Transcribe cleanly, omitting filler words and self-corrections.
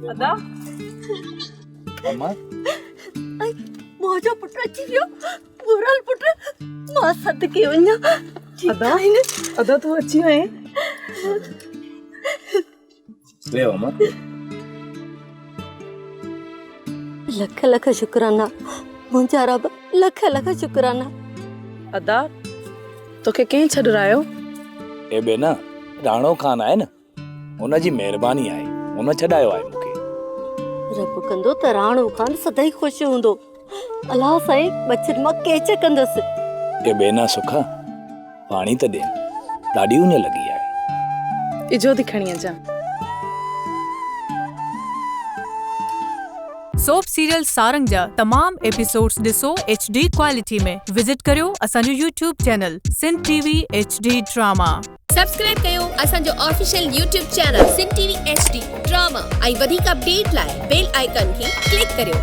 ادا اما ائي منهنجو پٽ اچي ويو ڀورل پٽ مان صدقي وڃان. ادا ادا تون اچي وئين. ويهو اما. لک لک شڪرانا منهنجا رب لک لک شڪرانا. ادا توکي ڪنهن ڇڏرايو؟ اي ٻينا راڻو خان آهي نه هن جي مهرباني آهي هن ڇڏايو آهي مون کي. رب ڪندو ته راڻو خان سدائين خوش هوندو. الله سائين ٻچن مان ڪيچ ڪندس. اي ٻينا سکا پاڻي ته ڏين ڏاڍي اڃ لڳي آهي. اجهو ٿي کڻي اچان. سوپ سيريل سارنگ جا تمام ايپيسوڊز ڏسو ايڇ ڊي ڪوالٽي ۾ وزٽ ڪريو اسان جو YouTube channel Sindh T V H D drama. Subscribe ڪيو اسان جو official YouTube channel Sindh T V H D drama ۽ وڌيڪ اپڊيٽ لاء بيل آئيڪان کي ڪلڪ ڪريو.